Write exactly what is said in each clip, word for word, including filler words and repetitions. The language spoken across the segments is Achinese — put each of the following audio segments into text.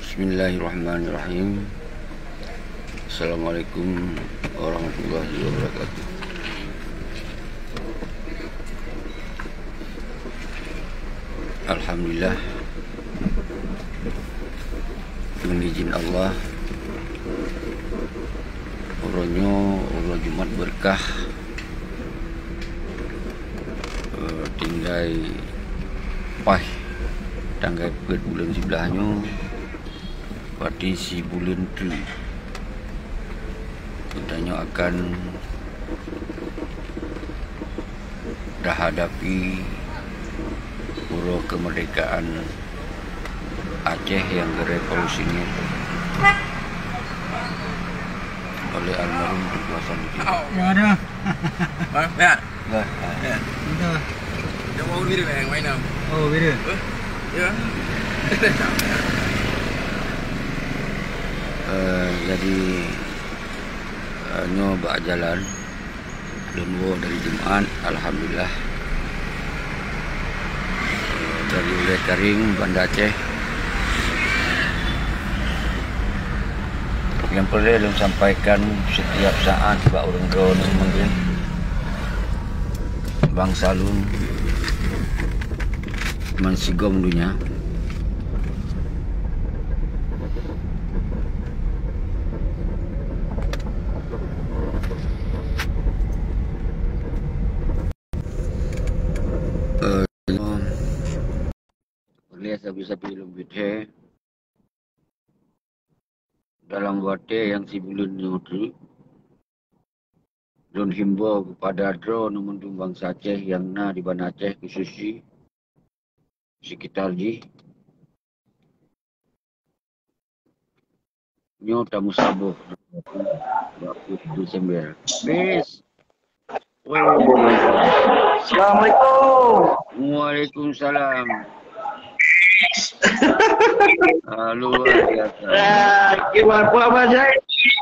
Bismillahirrahmanirrahim. Assalamualaikum warahmatullahi wabarakatuh. Alhamdulillah, ngon izin Allah, uroe nyoe uroe Jumat berkah, eh, tinggai paih tanggai peuet buleuen siblaih nyoe, berarti sibuleuen teuk. Geutanyoe akan tahadapi uroe kemerdekaan Aceh yang revolusioner oleh almarhum Teuku Hasan Lutfi. Ya, ada. Hah? Ya. Dah. Ya. Dah. Dah mau diri, eh, main, ah. Oh, beda. Eh? Ya. Eh, jadi, eh, nyoe bak jalan. Lôn woe dari Jumat, alhamdulillah. Dari Ulèe Karing, Banda Aceh. Nyang peureulèe lôn sampaikan setiap saat bak ureueng droeneuh mungkin, bansa lôn meusigom donya. Eh, nyoe, peureulèe sabe-sabe lôn beuet dalam watèe nyang sibuleuen nyoe teuk, lôn himbô keupada droeneuh mandum bansa Aceh nyang na di Banda Aceh, khusus jih sekitar jih. Nyoe tameusaboh dua puluh Desember. Peace. Weh. Assalamualaikum. Waalaikumsalam. Ah, luar biasa. Ah, gimana, apa, apa, Jai?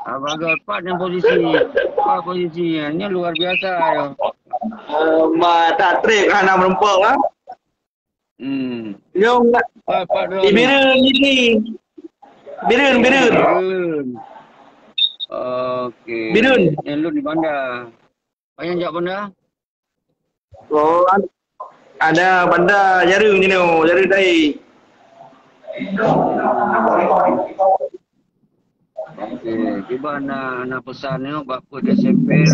Apa kau? Pat nyang posisi? Apa posisinya? Ini luar biasa, ya. Eh, ma, tak trip, kan, nak merempok, kan? Hmm. Nyoe enggak. Pat, pat dua. Di Bireuen ni. Bireuen, Bireuen. Bireuen. Okey. Bireuen. Nyang lôn di Banda. Panyang jak Banda? Oh, ad-, ada Banda Jareung ni, Jareung Dai. Okey, kiban na, na peusan nyoe bak peuet Desember,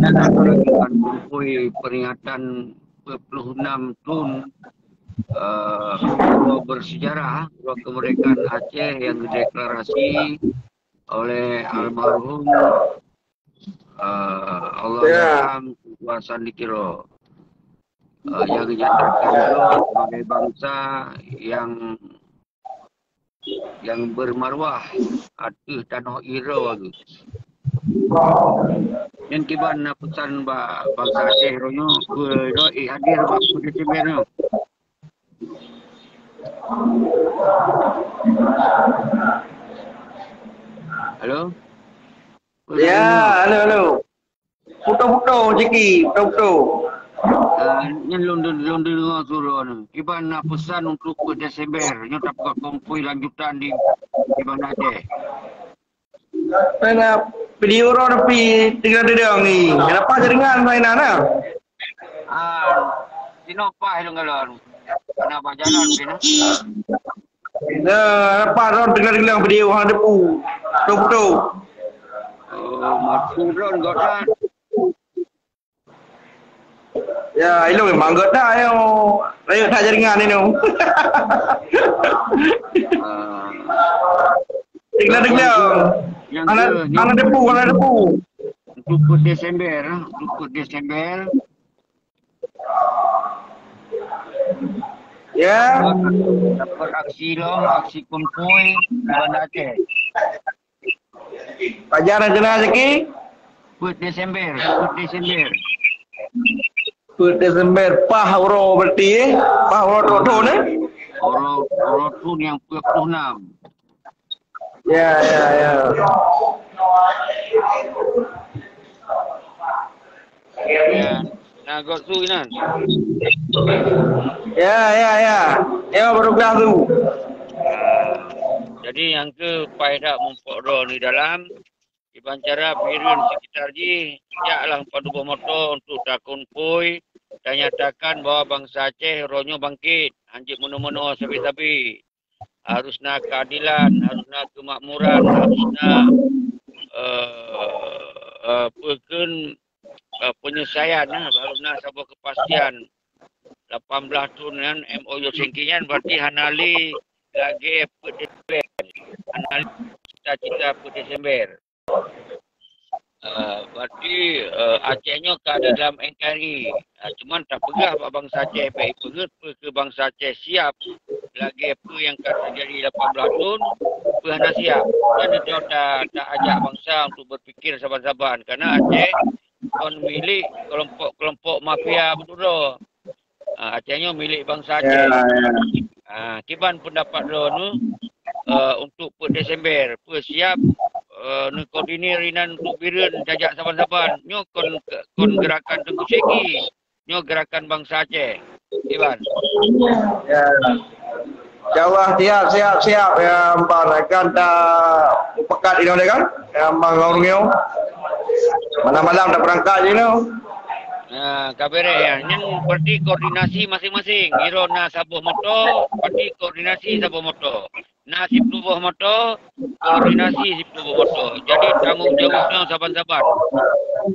na peuet kumpôi peringatan dua puluh enam thon, eh, uroe bersejarah, uroe kemerdekaan Aceh yang dideklarasi oleh almarhum, eh, Allahyarham Teuku Hasan di Tiro. Eh, yang dinyatakan droe sebagai bansa yang yang bermaruah ateueh tanoh ie droe geuh. Nyan kiban na peusan bak bansa Aceh uroe nyoe, keu droe ék hadir bak peuet Desember nyoe. Halo? Ya, halo, halo. Puto-puto, Jeki, puto-puto. Ah, nyan lôn, lôn, lôn deungoe surôh nyoe. Kiban na peusan untuk peuet Desember, nyoe tapeugot kumpôi lanjutan di, di Banda Aceh. Karena video uroe tapi tinggai deungoe ni. Kenapa jaringan mainan, ah? Ah, sinoe paih lôn galon. Karena bak jalan sinoe. Ya, lepas droen teuka-teuka video hana teupeu. Beutôi-beutôi. Oh, maksud droen gobnyan. Ya, ilôn memang gobnyan nyoe. Rayeuk that jaringan nyoe. Ah. Teuka-teuka. Nyang hana, ke, nyang hana teupeu, hana teupeu. Untuk peuet Desember, untuk peuet Desember. Ya. Dapat aksi lom, aksi kumpôi di Banda Aceh. Pajan keunan Zaki? Peuet Desember, peuet Desember. Peuet Desember, paih uroe berarti, eh? Paih uroe trok thon, eh? Uroe, uroe thon nyang peuet puluh enam. Ya, ya, ya. Ya, na gok su inan. Ya, ya, ya. Ya, baru gelah tu. Ah, Jadi nyang keu paih that mumpok droe di dalam, kiban cara Bireuen sekitar jih, jaklah padub boh moto untuk takeumpôi, tanyatakan bahwa bansa Aceh uroe nyoe bangkit, hanjeuet meunoe-meunoe sabe-sabe. Harus na keadilan, harus na kemakmuran, harus na, eh, eh, peukheun, eh, penyelesaian, eh, harus na saboh kepastian. Lapan belas thon nyan M O U Helsinki nyan berarti hana lé lagèe peuet Desember. Hana lé cita-cita peuet Desember. Eh, berarti, eh, Aceh nyoe ka di dalam N K R I. Ah, cuman tapeugah bak bansa Aceh, bèk ipeugèt peue keu bansa Aceh siap lagèe peue nyang ka teujadi lapan belas thon, peue hana siap. Dan itu ta, ta ajak bansa untuk berpikir saban-saban. Karena Aceh kon milék kelompok-kelompok mafia beudôh. Ah, Aceh nyoe milék bansa Aceh. Ya, ya. Ah, kiban pendapat droeneuh, eh, untuk peuet Desember, peue siap, eh, neukoordinir inan untuk Bireuen jajak saban-saban. Nyoe kon, kon gerakan Teungku Syeki. Nyoe gerakan bansa Aceh. Kiban. Ya. Insya Allah, siap, siap, siap. Ya, Bang, kan ta pekat inoe kan? Ya, Bang Ngeurngeu. Malam-malam ta berangkat je inoe. Nah, ka beres ya. Nyan berarti koordinasi masing-masing. Iro na saboh moto, berarti koordinasi saboh moto. Na siploh boh moto, koordinasi siploh boh moto. Jadi tanggong jawab nyoe saban-saban.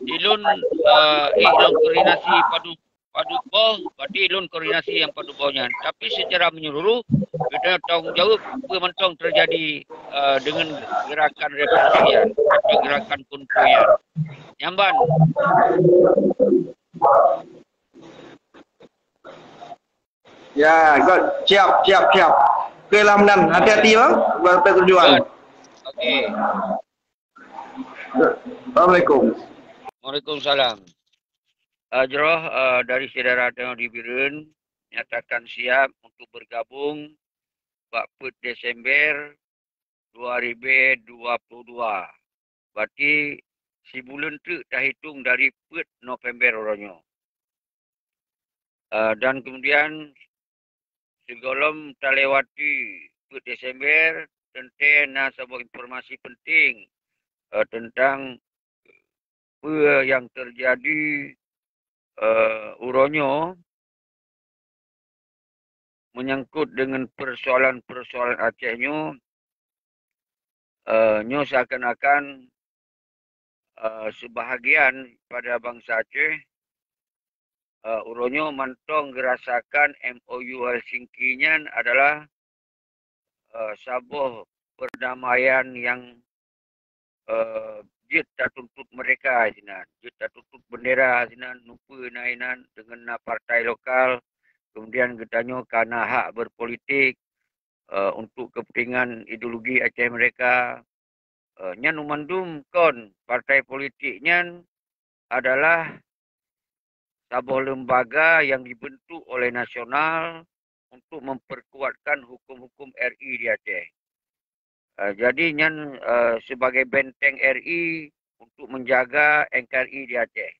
Ilôn, eh, ék lôn koordinasi padub, padub boh, berarti ilôn koordinasi nyang padub boh nyan. Tapi secara menyeluruh, geutanyoe tanggong jawab peue mantong teujadi, eh, deungon gerakan revolusi nyan atau gerakan peuntoe nyan. Nyan ban. Ya, good. Siap, siap, siap. Oke lah, Menan. Hati-hati, bang. Buat sampai tujuan. Good. Oke. Assalamualaikum. Waalaikumsalam. Eh, jroh, eh, dari syedara tanyoe di Bireuen nyatakan siap untuk bergabung bak peuet Desember dua ribu dua puluh dua. Berarti sibuleuen teuk tahitong dari peuet November uroe nyoe. Eh, dan kemudian sigohlom talewati peuet Desember, teuntèe na saboh informasi penting, eh, tentang peue nyang teujadi, eh, uroe nyoe menyangkut dengan persoalan-persoalan Aceh nyoe, eh, nyoe seakan-akan, eh, sebahagian pada bansa Aceh, eh, uroe nyoe mantong geurasakan M O U Helsinki nyan adalah, eh, saboh perdamaian nyang, eh, jeuet tatuntut merdeka sinan, jeuet tatuntut bendera sinan, nupeue na inan deungon na partai lokal, kemudian geutanyoe ka na hak berpolitik, eh, untuk kepentingan ideologi Aceh Merdeka. Eh, nyan mandum kon partai politik nyan adalah saboh lembaga yang dibentuk oleh nasional untuk memperkuatkan hukum-hukum R I di Aceh. Eh, jadi nyan, eh, sebagai benteng R I untuk menjaga N K R I di Aceh.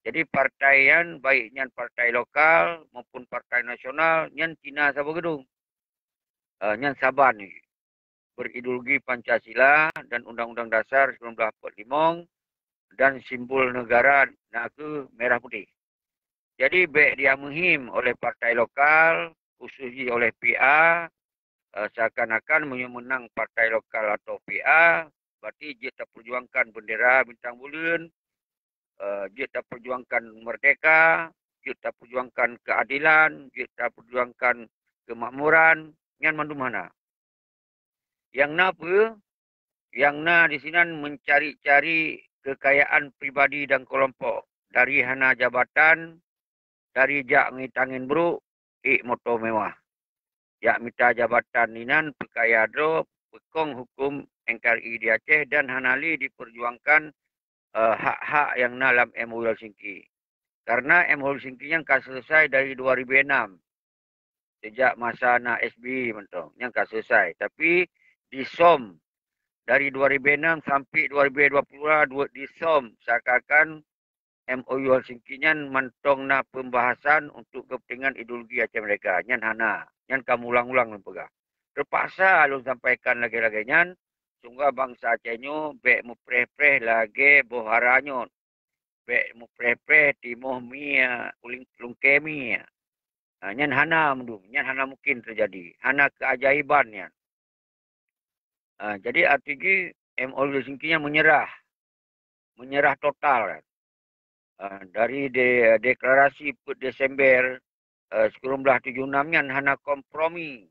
Jadi partai nyan, baik nyan partai lokal maupun partai nasional, nyan tina saboh geudong. Eh, nyan saban berideologi Pancasila dan Undang-Undang Dasar sembilan belas empat lima dan simbol negara na kheueh merah putih. Jadi bèk dia muhim oleh partai lokal, khusus jih oleh P A, eh, seakan-akan meunyoe meunang partai lokal atau P A, berarti jeuet taperjuangkan bendera bintang buleuen, eh, jeuet taperjuangkan merdeka, jeuet taperjuangkan keadilan, jeuet taperjuangkan kemakmuran, nyan mandum hana. Nyang na peue? Nyang na di sinan mencari-cari kekayaan pribadi dan kelompok, dari hana jabatan, dari jak ngieng tangen brok, ék moto mewah. Jak mita jabatan inan peukaya droe, peukong hukum N K R I di Aceh dan hana lé diperjuangkan, eh, hak-hak nyang na lam M O U Helsinki. Karena M O U Helsinki nyan ka selesai dari dua ribu enam. Sejak masa na S B Y mantong, nyan ka selesai. Tapi disom dari dua ribu enam sampai dua ribu dua puluh dua, dua, disom seakan-akan M O U Helsinki nyan mantong na pembahasan untuk kepentingan ideologi Aceh Merdeka. Nyan hana. Nyan ka meulang-ulang lôn peugah. Teupaksa lôn sampaikan lagée-lagée nyan, sehingga bansa Aceh nyoe bék mupreh-preh lagée boh hara nyoe, bék mupreh-preh timoh mie uling lungkée mie. Ha, nyan hana meudum, nyan hana mungkin teujadi, hana keuajaiban nyan. Ha, jadi arti jih M O U Helsinki nyan menyerah, menyerah total. Ha, dari de-, deklarasi peuet Desember, eh, sikureueng blaih tujoh enam nyan hana kompromi,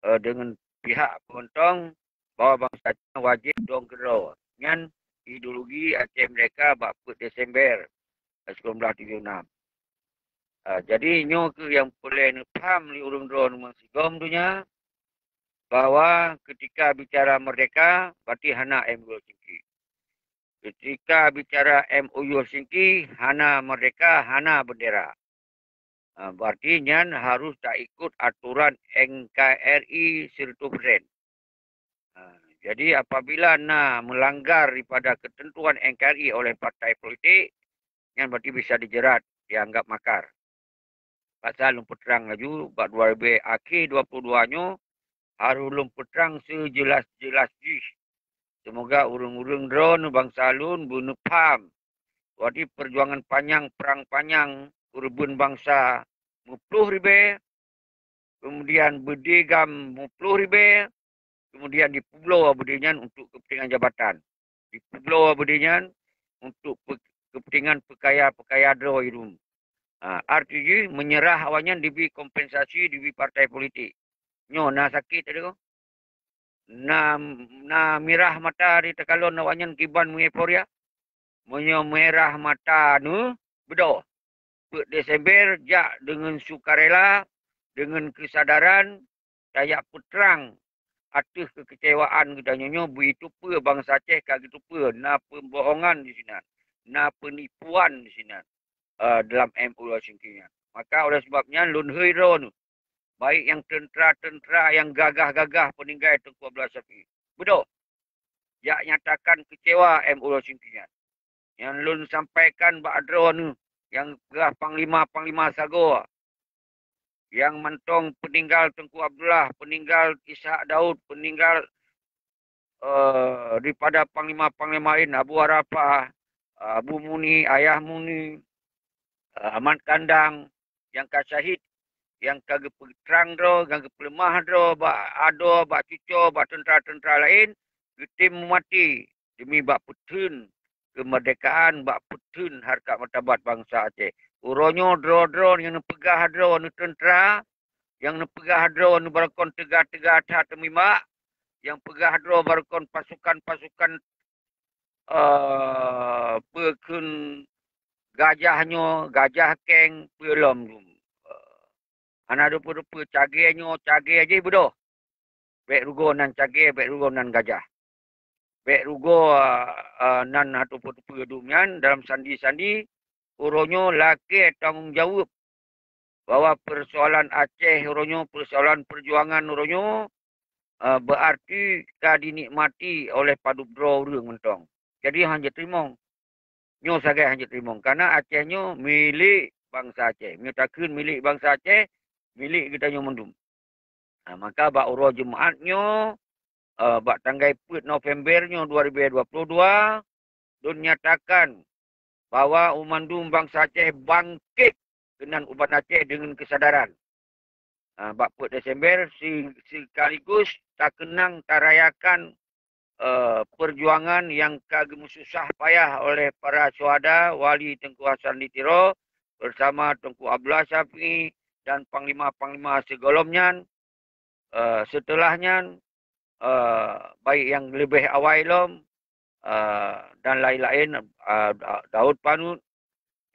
eh, deungon pihak peuntong bahwa bansa Aceh wajéb dong keudroe. Nyan ideologi Aceh Merdeka bak peuet Desember, eh, sikureueng blaih tujoh enam. Ah, jadi nyoe keuh nyang peureulée neupaham lé ureuëng droeneuh meusigom donya, bahwa ketika bicara merdeka, berarti hana M U Helsinki. Ketika bicara M O U Helsinki, hana merdeka, hana bendera. Ah, berarti nyan harus taikut aturan N K R I seratus persen. Ha, jadi apabila na melanggar daripada ketentuan N K R I oleh partai politik, nyan berarti bisa dijerat, dianggap makar. Pasal lôn peutrang laju, bak dua ribu akhé dua puluh dua nyoe, harôh lôn peutrang sejelas-jelas jih. Seumoga ureuëng-ureuëng droeneuh bansa lôn beuneupham. Jadi perjuangan panyang, perang panyang, keureubeuen bansa meuploh ribée, kemudian beudé GAM meuploh ribée, kemudian dipeubloe beudé nyan untuk kepentingan jabatan. Dipeubloe beudé nyan untuk pe-, kepentingan peukaya-peukaya droe irum. Ha, arti jih menyerah awaknyan dibri kompensasi dibri partai politik. Nyoe na sakét tadi ko. Na, na mirah mata di takalon awaknyan kiban meueuforia. Meunyoe mirah mata neuh, beudôh. Peuet Desember jak deungon sukarela, deungon keusadaran, tajak peutrang ateueh keukeucewaan geutanyoe nyoe, beuteupeue bansa Aceh ka geuteupeue na peubohongan di sinan, na peunipuan di sinan, eh, dalam M O U Helsinki nyan. Maka oleh sebab nyan lôn hôi droeneuh, baik nyang teuntra-teuntra nyang gagah-gagah peuninggai Teungku Abdullah Syafi'i. Beudôh, jak nyatakan keucewa M O U Helsinki nyan. Nyang lôn sampaikan bak droeneuh nyang peugah panglima-panglima sagoe, nyang mantong peuninggal Teungku Abdullah, peuninggal Ishak Daud, peuninggal, eh, daripada panglima-panglima laén, Abu Arafah, Abu Muni, Ayah Muni, eh, Ahmad Kandang, nyang ka syahid, nyang ka geupeutrang droe, nyang geupeuleumah droe bak adoe, bak cucoe, bak teuntra-teuntra laén, geutem meumaté demi bak peutheun keumeurdekaan, bak peutheun hareukat martabat bansa Aceh. Uroe nyoe droe-droe nyang neupeugah droe neuteuntra, nyang neupeugah droe neubarokon teuga-teuga that teumimak, nyang peugah droe barokon pasukan-pasukan, eh, peue kheun gajah nyoe, gajah keng, peue lom dum. Eh, hana dupeue-dupeue, cagée nyoe, cagée jih beudôh. Bék rugoe nan cagée, bék rugoe nan gajah. Bék rugoe, eh, nan hana teupeu-teupeu dum nyan dalam sandi-sandi, uroe nyoe lakée tanggong jaweueb bahwa peusoalan Aceh uroe nyoe, peusoalan peujuangan uroe nyoe, eh, beuarti ka dinikmati oleh padub droe ureuëng mantong. Jadi, han jeuet teurimong. Nyoe sagai han jeuet teurimong. Karena Aceh nyoe milék bansa Aceh. Meunyoe takheun milék bansa Aceh, milék geutanyoe mandum. Ha, maka bak uroe Jumaat nyoe, eh, bak tanggai peuet November nyoe dua ribu dua puluh dua, lôn nyatakan bahwa mandum bansa Aceh bangkét keunan u Banda Aceh deungon keusadaran. Ha, bak peuet Desember si-, sekaligus takeunang tarayakan, eh, perjuangan nyang ka geumeususah payah oleh para syuhada Wali Teungku Hasan di Tiro bersama Teungku Abdullah Syafi'i dan panglima-panglima sigohlom nyan. Eh, seuteulah nyan, eh, baik nyang leubeh awai lom, eh, dan laén-laén, eh, Da-, Daud Panut,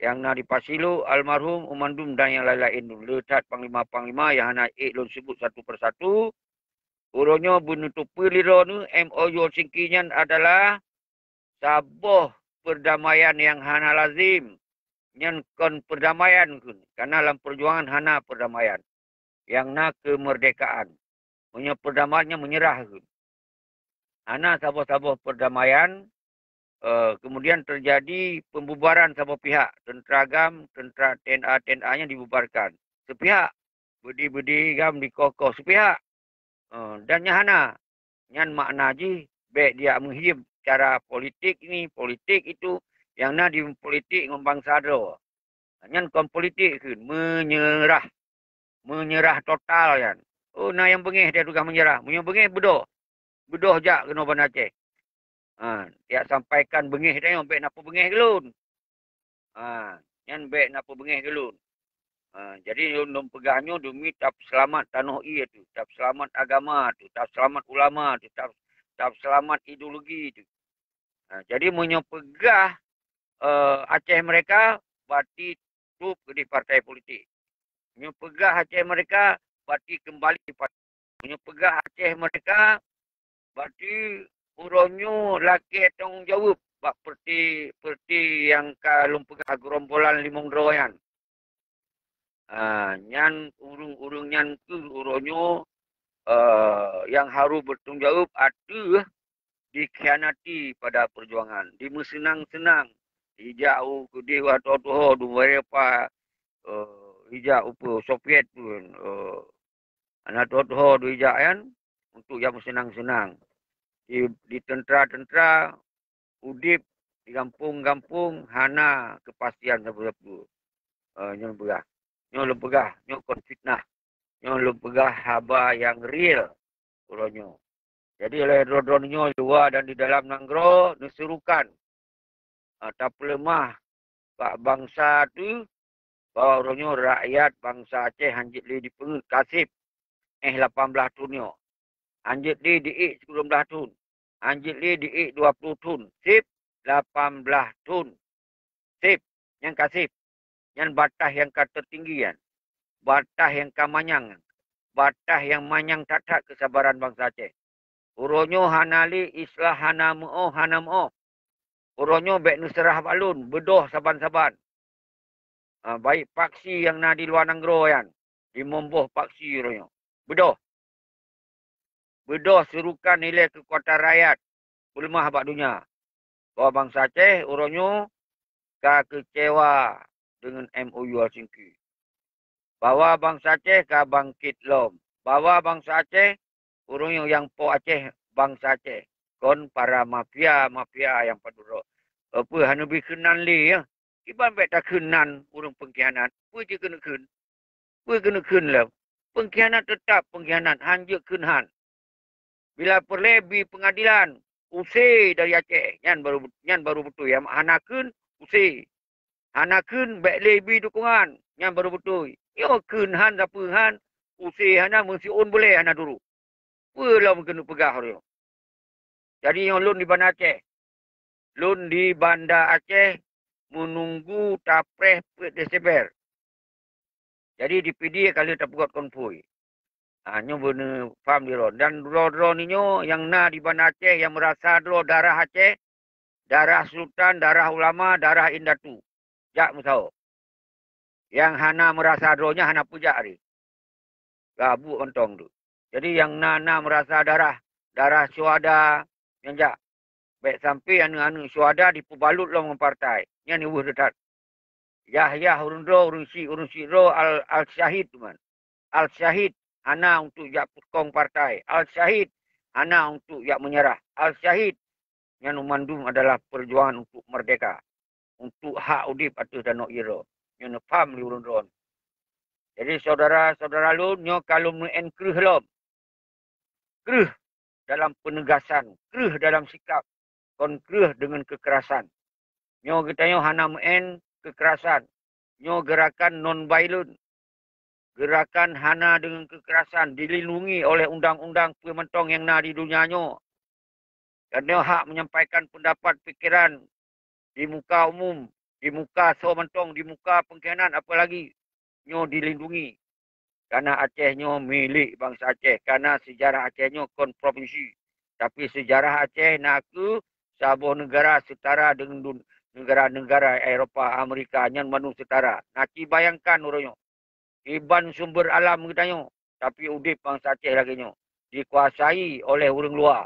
nyang na di Pasilok, almarhum, u mandum dan nyang laén-laén, le that panglima-panglima nyang hana ék lôn seubut satu persatu. Uroe nyoe beuneuteupeu lé droeneuh M O U Helsinki nyan adalah saboh perdamaian nyang hana lazim. Nyan kon perdamaian kheun, karena lam perjuangan hana perdamaian. Nyang na keumeurdekaan. Meunyoe perdamaian nyan meunyeurah kheun. Hana saboh-saboh perdamaian, eh, kemudian terjadi pembubaran saboh pihak, teuntra GAM, teuntra T N A, T N A nyan dibubarkan. Seupihak, beudi-beudi GAM dikoh-koh, seupihak. Eh, dan nyan hana. Nyan makna jih bèk dijak meuhiem cara politik ini, politik itu, nyang na di politik ngon bansa droe. Nyan kon politik kheun, meunyeurah. Meunyeurah total nyan. Oh, na nyang beungéh, dia tugaih meunyeurah. Meunyoe beungéh, beudôh. Beudôh jak keunoe Banda Aceh. Ha, jak sampaikan beungéh tanyoe, bèk na peubeungéh keu lôn. Ha, nyan bèk na peubeungéh keu lôn. Ha, jadi lôn, lôn peugah nyoe demi tapeuseulamat tanoh ié teuh, tapeuseulamat agama teuh, tapeuseulamat ulama teuh, tap-, tapeuseulamat ideologi teuh. Ha, jadi meunyoe peugah, eh, Aceh Merdeka, berarti top keudéh partai politik. Meunyoe peugah Aceh Merdeka, berarti keumbali di partai. Meunyoe peugah Aceh Merdeka, berarti uroe nyoe lakèe tanggông jaweueb bak peureuté, peureuté nyang ka lôn peugah geurombolan limong droe nyan. Ah, nyan ureueng-ureueng nyan keuh uroe nyoe, eh, nyang harôh bertanggung jaweueb ateueh dikhianati pada perjuangan, dimeuseunang-seunang, ijak u keudéh u ateueh tuho, di Eropa, eh, ijak u peue, Soviet pun, eh, hana tuho-tuho dijak nyan untuk jak meuseunang-seunang. Di, di teuntra-teuntra udép di gampông-gampông hana keupastian sapeue-sapeue. Eh, nyoe peugah. Nyoe lôn peugah, nyoe kon fitnah. Nyoe lôn peugah haba nyang real uroe nyoe. Jadi, lé droe-droe nyoe luwa dan di dalam nanggroe neuserukan, ah, tapeuleumah bak bansa teuh bahwa uroe nyoe rakyat bansa Aceh hanjeuet lé dipeungeut ka sép éh lapan blaih thon nyoe. Hanjeuet lé diék sikureueng blaih thon. Hanjeuet lé diék dua ploh thon. Sép lapan blaih thon. Sép, nyang ka sép. Nyan bataih nyang ka teutinggi nyan. Bataih nyang ka manyang nyan. Bataih nyang manyang that-that keusabaran bansa Aceh. Uroe nyoe hana lé istilah hana meuoh, hana meuoh. Uroe nyoe bèk neuseurah bak lôn, beudôh saban-saban. Ah, baik paksi nyang na di luwa nanggroe nyan, limong boh paksi uroe nyoe. Beudôh. Beudôh seurukan ilèe keukuatan rakyat peuleumah bak donya bahwa bansa Aceh uroe nyoe ka keucewa deungon M O U Helsinki. Bahwa bansa Aceh ka bangkét lom. Bahwa bansa Aceh, ureueng nyang po Aceh, bansa Aceh, kon para mafia-mafia nyang padub droe. Peue hana bri kheun nan lé, ya? Kiban bèk takheun nan ureueng peungkhianat. Peue jeuet keuneuk kheun? Peue keuneuk kheun lom? Peungkhianat teutap peungkhianat, han jeuet kheun han. Bila peureulèe bi peungadilan, use dari Aceh, nyan baru, nyan baru beutôi. Hana kheun, use. Hana kheun bèk lé bi dukungan, nyan baru beutôi. Nyoe kheun han sapeue han, use hana, meusiôn bulèe hana duroe. Peue lom keuneuk peugah uroe nyoe? Jadi nyoe lôn di Banda Aceh. Lôn di Banda Aceh meununggu tapreh peuet Desember. Jadi di Pidie ka lheueh tapeugöt konvoi. Ha, nyoe beuneu paham di droe. Dan droe-droe nyoe nyang na di Banda Aceh nyang meurasa droe darah Aceh, darah sultan, darah ulama, darah indatu. Jak meusaho. Nyang hana meurasa droe nyan hana peujak lé. Gabuk mantong tu. Jadi nyang na, na meurasa darah, darah syuhada, nyan jak. Bèk sampai aneuk-aneuk syuhada dipeubalot lom ngon partai. Nyan weueh that. Yah-yah ureueng droe, ureueng syiek, ureueng syiek droe al, al-syahid tu man. Al-syahid hana untuk jak peukong partai. Al-syahid hana untuk jak meunyeurah. Al-syahid nyan mandum adalah peujuangan untuk merdeka, untuk hak udép ateueh tanoh ié droe. Nyoe neupaham lé ureueng droe. Jadi syedara-syedara lôn, nyoe ka lôn meu'en kreueh lom. Kreueh dalam penegasan, kreueh dalam sikap, kon kreueh deungon keukerasan. Nyoe geutanyoe hana meu'en keukerasan. Nyoe geurakan non-violent. Geurakan hana deungon keukerasan, dilindungi oleh undang-undang peue mantong nyang na di donya nyoe. Dan nyoe hak menyampaikan pendapat, pikiran di muka umum, di muka soe mantong, di muka pengkhianat apalagi, nyoe dilindungi. Karena Aceh nyoe milék bansa Aceh, karena sejarah Aceh nyoe kon provinsi. Tapi sejarah Aceh na keuh saboh negara setara deungon dun-, negara-negara Eropa, Amerika, nyan mandum setara. Nah, ci bayangkan uroe nyoe. Iban sumber alam geutanyoe, tapi udép bansa Aceh lagèe nyoe, dikuasai oleh ureueng luwa.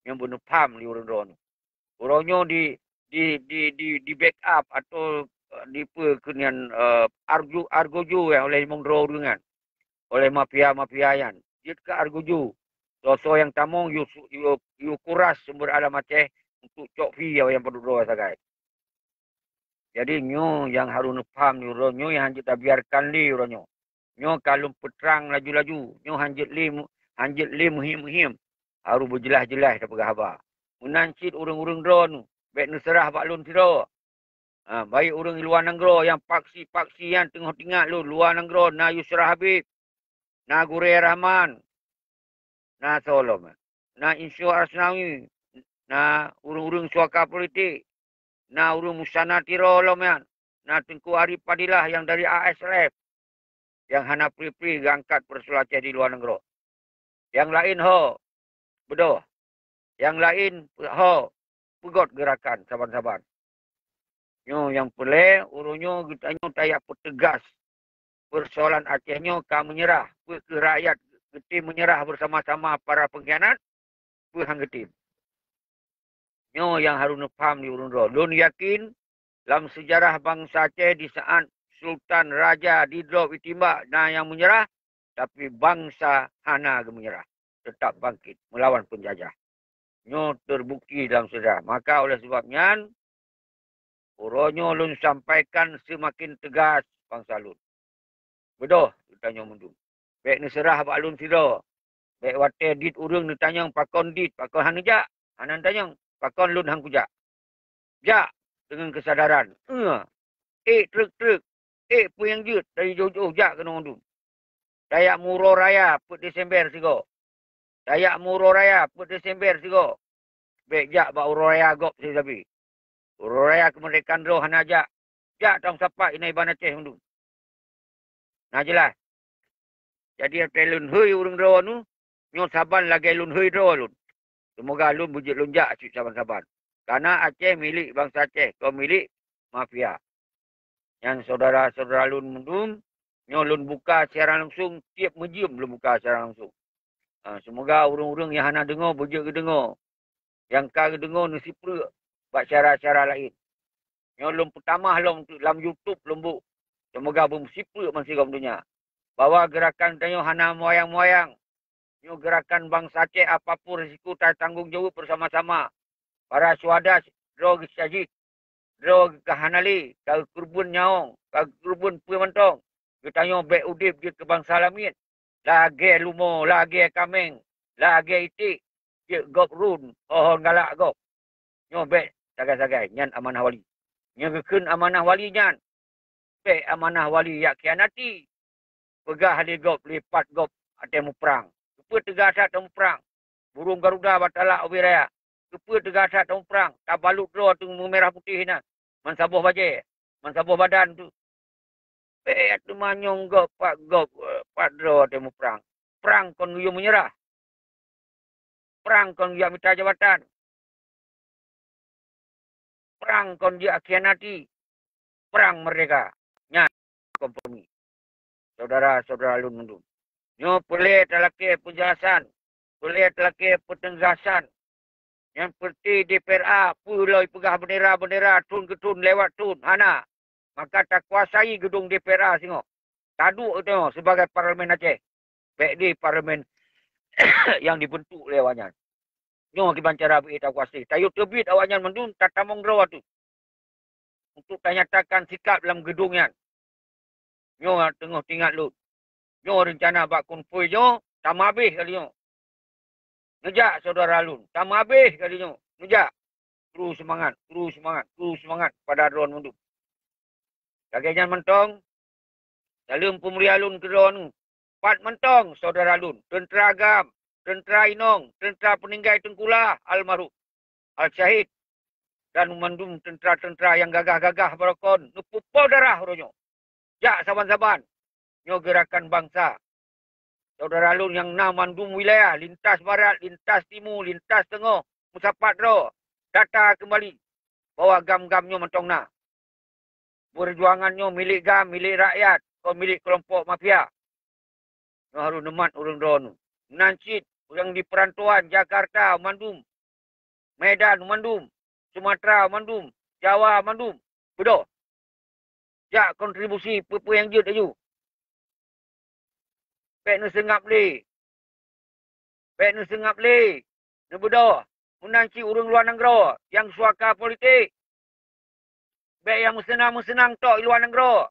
Nyoe beuneupham lé ureueng droeneuh. Uroe nyoe di, di, di, di, di backup atau, eh, dipeue keu nyan, eh, argu-, argojo, eh, oleh limong droe ureueng nyan. Oleh mafia-mafia nyan. Jeuet keu argojo. Soe-soe nyang tamong yue su-, yue, yue kuras sumber alam Aceh untuk cok fee nyang padub droe sagai. Jadi nyoe nyang harôh neupaham di uroe nyoe, nyang hanjeuet tabiarkan lé uroe nyoe. Nyoe ka lôn peutrang laju-laju, nyoe hanjeuet lé mu-, hanjeuet lé meuhiem-meuhiem, harôh beujeulaih-jeulaih tapeugah haba. Meunan cit ureuëng-ureuëng droeneuh, bék neuseurah bak lôn sidroe. Ha, baik ureuëng luwa nanggroe nyang paksi-paksi nyan teungoh teuingat lôn, luwa nanggroe na Yusra Habib, na Gurée Rahman, na soe lom, na Insyu Asnawi, na ureuëng-ureuëng suaka politik, na ureuëng Musana Tiro lom nyan, na Teungku Arif Fadilah nyang dari A S L F, nyang hana pri-pri geuangkat peusoalan Aceh di luwa nanggroe. Nyang laén ho, beudôh. Nyang laén ho, peugöt geurakan saban-saban. Nyoe nyang peureulée, uroe nyoe geutanyoe tajak peuteugas peusoalan Aceh nyoe ka meunyeurah, peue kheueh rakyat geutem meunyeurah beusama-sama para peungkhianat, peue han geutem. Nyoe nyang harôh neupaham di ureuëng droe. Lôn yakin, lam seujarah bansa Aceh di saát sultan raja didrob ditimbak na nyang meunyeurah, tapi bansa hana geumeunyeurah, teutap bangkét meulawan peunjajah. Nyoe teubukti lam seujarah. Maka oleh sabab nyan, uroe nyoe lôn sampaikan seumaken teugas bansa lôn. Beudôh geutanyoe mandum. Bék neuseurah bak lôn sidroe. Bék watée dit ureuëng neutanyong pakon dit, pakon hana jak, hana neutanyong pakon lôn han kujak. Jak deungon keusadaran. Ék treuk-treuk, ék peue nyang jeuet dari jiôh-jiôh jak keunoe mandum. Tajak meuuroe raya peuet Desember sigoe. Tajak meuuroe raya peuet Desember sigoe. Bék jak bak uroe raya gob sabe-sabe. Uroe raya keumeurdekaan droe hana jak. Jak tameusapat inan iban Aceh mandum. Na jeulaih. Jadi watée lôn hôi ureuëng droeneuh, nyoe saban lagée lôn hôi droe lôn. Seumoga lôn beujeuet lôn jak cit saban-saban. Kareuna Aceh milék bansa Aceh, kon milék mafia. Nyan syedara-syedara lôn mandum, nyoe lôn buka siaran langsung, tieb meujeuem lôn buka siaran langsung. Ha, seumoga ureuëng-ureuëng nyang hana deungoe beujeuet geudeungoe. Nyang ka geudeungoe neusipreuk bak syedara-syedara laén. Nyoe lôn peutamah lom lam YouTube lôn buet. Seumoga beumeusipreuk bansigom donya bahwa geurakan tanyoe hana meuyang-meuyang. Nyoe geurakan bansa Aceh, apapun risiko tatanggong jaweueb beusama-sama. Para syuhada droe geusyahid, droe ka hana lé, ka geukeureubeuen nyawöng, ka geukeureubeuen peue mantong. Geutanyoe bék udeb jeuet keu bansa lamiet, lagée lumoe, lagée kaméng, lagée iték, jeuet gob rhun, ho-ho galak gob. Nyoe bék sagai-sagai, nyan amanah wali. Nyang geukheun amanah wali nyan, bék amanah wali jak khianati. Peugah lé gob, lé pat gob watée muprang. Keupeue teuga that tamuprang? Burông garuda batalak ubé raya. Keupeue teuga that tamuprang? Tabalot droe teungoh meumirah putéh na. Meusaboh bajée, meusaboh badan tu. Bék teumanyong gob pat gob, pat droe watée muprang. Prang kon geuyue meunyeurah. Prang kon geuyue mita jabatan. Prang kon geuyue khianati. Prang meurdeka. Nyan kompromi. Syedara-syedara lôn mandum. Nyoe peureulée talakée peujelasan, peureulée talakée peuteugasan. Nyang peureulée D P R A peue lom peugah bendera-bendera thon keu thon lewat thon, hana. Maka takuasai geudong D P R A singoh. Taduek geutanyoe sibagai parlemen Aceh. Bék di parlemen nyang dibeuntuk lé awaknyan. Nyoe kiban cara beu takuasai. Tayue teubiet awaknyan mandum tatamong droe ateueh untuk tanyatakan sikab lam geudong nyan. Nyoe teungoh teuingat lôn. Nyoe reuncana bak konvoi nyoe tameuhabéh kali nyoe. Neujak syedara lôn, tameuhabéh kali nyoe. Neujak. Terus seumangat, terus seumangat, terus seumangat pada droe mandum. Lagée nyan mantong, saleuem peumulia lôn keu droeneuh. Pat mantong syedara lôn, teuntra GAM, teuntra inong, teuntra peuninggai Teungku Lah almarhum, al-syahid, dan mandum teuntra-teuntra nyang gagah-gagah barokon neupeupo darah uroe nyoe. Jak saban-saban, nyoe geurakan bansa. Syedara lôn nyang na mandum wilayah, lintas barat, lintas timu, lintas teungoh, meusapat droe, data keumbali bahwa GAM-GAM nyoe mantong na. Peujuangan nyoe milék GAM, milék rakyat, kon milék keulompok mafia. Nyoe harôh neumat ureuëng droeneuh. Nan cit ureuëng di peurantauan, Jakarta mandum, Medan mandum, Sumatera mandum, Jawa mandum, beudôh. Jak kontribusi peue-peue nyang jeuet laju. Bék neuseungab lé. Bék neuseungab lé, neubeudôh, meunan cit ureuëng luwa nanggroe nyang suaka politik. Bék nyang meuseunang-meuseunang tok i luwa nanggroe.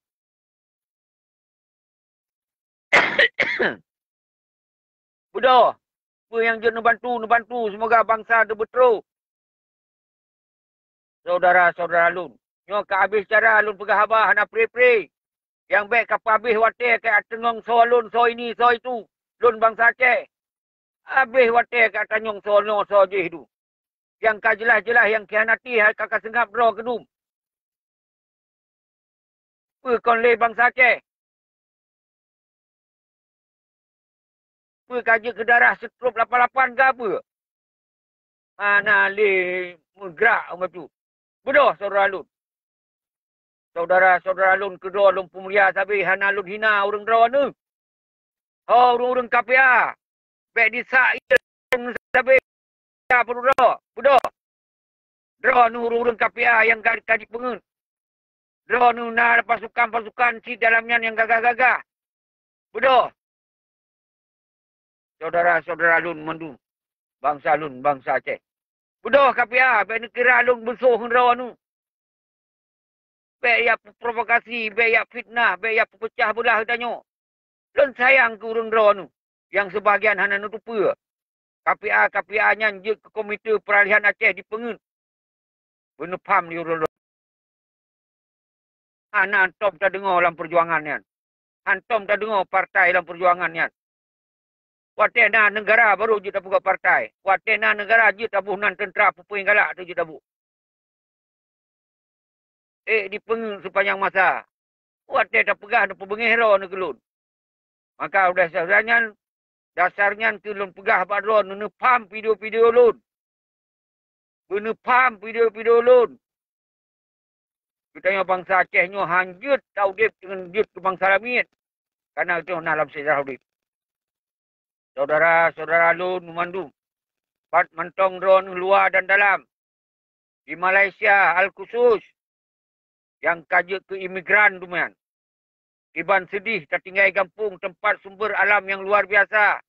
Beudôh, peue nyang jeuet neubantu, neubantu, seumoga bansa teubeutro. Syedara-syedara lôn, nyoe ka habéh cara lôn peugah haba hana pre-pre. Nyang bék ka peuhabéh watée ka teungoh soe lôn, soe ini, soe itu, lôn bansa Aceh. Habéh watée ka tanyong soe nyoe soe jih tu. Nyang ka jeulaih-jeulaih nyang khianati hai ka, ka seungab droe keudum. Peue kon lé bansa Aceh? Peue ka jeuet keu darah seutrop lapan-lapan ka peue? Hana lé meugrak meutu. Beudôh syedara lôn. Syedara-syedara lôn keudroe lôn peumulia sabe, hana lôn hina ureuëng droeneuh. Ho ureuëng-ureuëng K P A, bék disak ié sabe. Ya, beudôh, beudôh. Droeneuh ureuëng-ureuëng K P A nyang ka, ka jipeungeuet. Droeneuh na pasukan-pasukan cit dalam nyan nyang gagah-gagah. Beudôh. Syedara-syedara lôn mandum, bansa lôn, bansa Aceh. Beudôh K P A, bék neukira lôn beusoh ngon droeneuh. Bék jak provokasi, bék jak fitnah, bék jak peupeucah beulah geutanyoe. Lôn sayang keu ureuëng droeneuh nyang seubahagian hana neuteupeue. K P A-K P A nyan jeuet keu Komite Peuralihan Aceh dipeungeuet. Beuneupham di uroe-uroe. Hana tom tadeungoe lam peujuangan nyan. Hantom tadeungoe partai lam peujuangan nyan. Watée na neugara baru jeuet tapeugah partai. Watée na neugara jeuet taboh nan teuntra peupeueng galak teu jeuet taboh. Ék dipeungeuet seupanyang masa. Watée tapeugah neupeubeungéh droeneuh keu lôn. Maka udeh saja nyan, dasar nyan keu lôn peugah bak droeneuh, neupham video-video lôn. Beuneupham video-video lôn. Geutanyoe bansa Aceh nyoe han jeuet taudeb deungon jeuet keu bansa lamiet, kareuna geutanyoe na lam seujarah udeb. Syedara-syedara lôn meumandum, pat mantong droeneuh luwa dan dalam, di Malaysia al khusus, nyang ka jeuet keu imigran dumyan. Kiban seudeh tatinggai gampông teumpat sumber alam nyang luar biasa.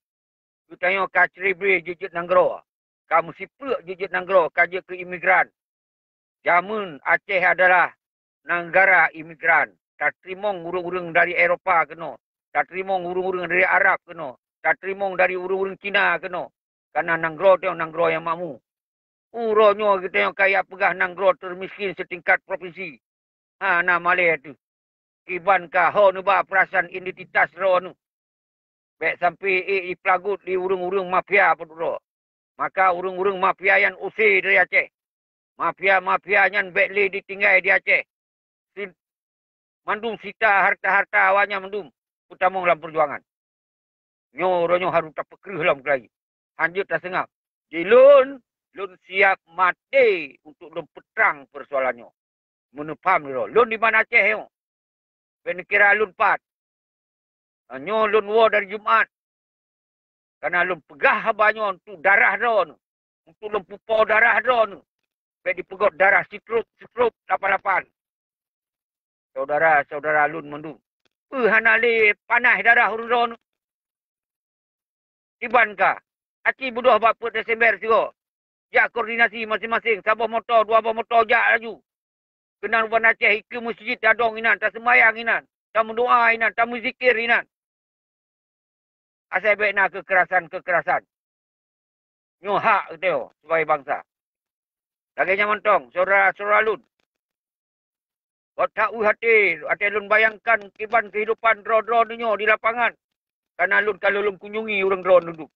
Geutanyoe ka cre-bre jeuet-jeuet nanggroe, ka meusipeuek jeuet-jeuet nanggroe, ka jeuet keu imigran. Jameun Aceh adalah neugara imigran. Tateurimong ureuëng-ureuëng dari Eropa keunoe, tateurimong ureuëng-ureuëng dari Arab keunoe, tateurimong dari ureuëng-ureuëng Cina keunoe, kareuna nanggroe tanyoe nanggroe nyang makmu. Uroe nyoe geutanyoe ka jak peugah nanggroe teumiskén seutingkat propinsi. Hana malée teuh. Kiban ka ho neuba peurasaan identitas droeneuh. Bék sampoe ék jipeulagot lé ureuëng-ureuëng mafia peuduroe. Maka ureuëng-ureuëng mafia nyan use dari Aceh. Mafia-mafia nyan bék lé ditinggai di Aceh. Si-, mandum sita harta-harta awaknyan mandum peutamong lam peujuangan. Nyoe uroe nyoe harôh tapeukreueh lom keulayi. Han jeuet taseungab. Di lôn, lôn siab maté untuk lôn peutrang peusoalan nyoe. Meuneupham lôn, lôn di Banda Aceh nyoe. Bék neukira lôn pat. Nyoe lôn woe dari Jumat. Kareuna lôn peugah haba nyoe untuk darah droeneuh, untuk lôn pupo darah droeneuh. Bék dipeugot darah sitrop-sitrop lapan-lapan. Syedara-syedara lôn mandum, peue hana lé panaih darah ureuëng droeneuh? Kiban ka, aci beudôh bak peuet Desember sigoe. Jak koordinasi maséng-maséng, saboh moto, dua boh moto jak laju. Keunan u Banda Aceh, ikeue meuseujid tadong inan, taseumayang inan, tameudoá inan, tameuzikir inan. Asai bék na keukerasan-keukerasan. Nyoe hak geutanyoe sibagai bansa. Lagée nyan mantong, syedara-syedara lôn. Bak that ueh até, até lôn bayangkan kiban keuhidupan droe-droe nyoe di lapangan. Kareuna lôn ka lôn kunjungi ureuëng droe nundum.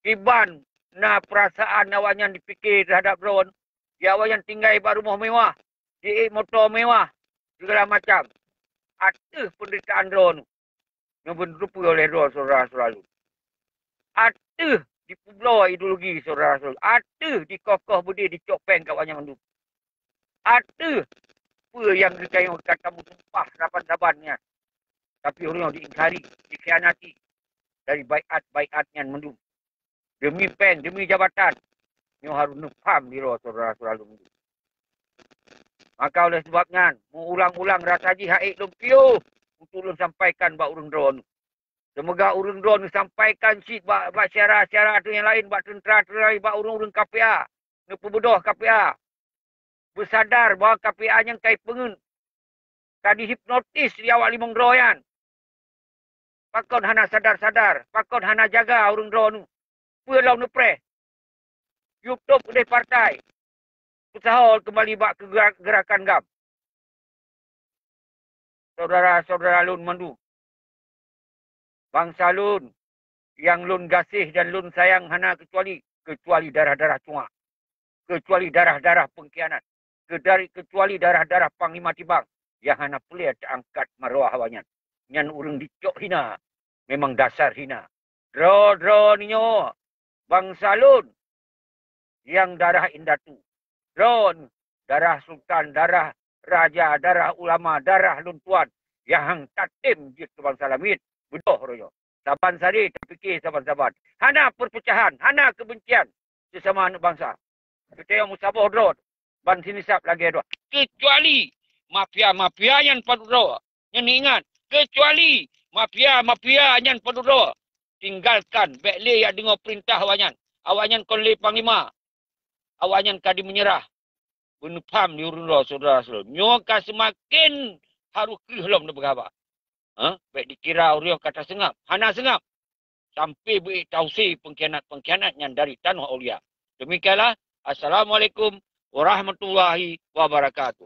Kiban na peurasaan awaknyan jipike teuhadap droe, ya awaknyan tinggai bak rumoh mewah, jiék moto mewah, sigala macam. Ateueh peunderitaan droe nyoe, nyoe beuneurupeue oleh droe syedara-syedara lôn. Ateueh dipeubloe ideologi syedara-syedara lôn. Ateueh dikoh-koh beudé dicok péng keu awaknyan mandum. Ateueh peue nyang geutanyoe ka tameutumpah saban-saban nyan. Tapi ureuëng nyoe diingkari, dikhianati dari baiat-baiat nyan mandum. Demi péng, demi jabatan, nyoe harôh neupham sidroe syedara-syedara lôn. Maka oleh sabab nyan, meuulang-ulang rasa jih ha'ék lôn piôh untuk lôn sampaikan bak ureuëng droeneuh. Seumoga ureuëng droe neusampaikan cit bak, bak syedara-syedara teuh nyang laén, bak teuntra-teuntra laén, bak ureuëng-ureuëng K P A, neupeubeudôh K P A. Beusadar bahwa K P A nyan ka jipeungeuet, ka dihipnotis lé awak limong droe nyan. Pakon hana sadar-sadar, pakon hana jaga ureuëng droe nyoe. Peue lom neupreh? Yub tôb keudeh partai. Peusaho keumbali bak keugeura-, geurakan GAM. Syedara-syedara lôn mandum, bansa lôn nyang lôn gaséh dan lôn sayang hana keucuali, keucuali darah-darah cuak, keucuali darah-darah pengkhianat, keudari-, keucuali darah-darah panglima tibang nyang hana peureulée teuangkat maruah awaknyan. Nyan ureuëng dicok hina, memang dasar hina. Droe-droe nyoe bansa lôn nyang darah indatu. Droe darah sultan, darah raja, darah ulama, darah lôn tuan nyang hang tatem jeuet keu bansa lamiet, beudôh roh nyoe. Saban sadé tapike saban-saban. Hana perpecahan, hana kebencian sesama aneuk bansa. Geutanyoe meusaboh droe ban sinisab lagée droe. Keucuali mafia-mafia nyan padub droe. Nyan ingat, keucuali mafia-mafia nyan padub droe. Tinggalkan, bék lé jak deungoe peurintah awaknyan. Awaknyan kon lé panglima. Awaknyan ka dimeunyerah. Beuneupham di ureuëng droe syedara-syedara lôn. Nyoe ka seumaken harôh kreueh lom neupeugah haba. Ha? Bék dikira ureuëng ka taseungab. Hana seungab. Sampai beuék tausé pengkhianat-pengkhianat nyan dari tanoh aulia. Demikianlah. Assalamualaikum warahmatullahi wabarakatuh.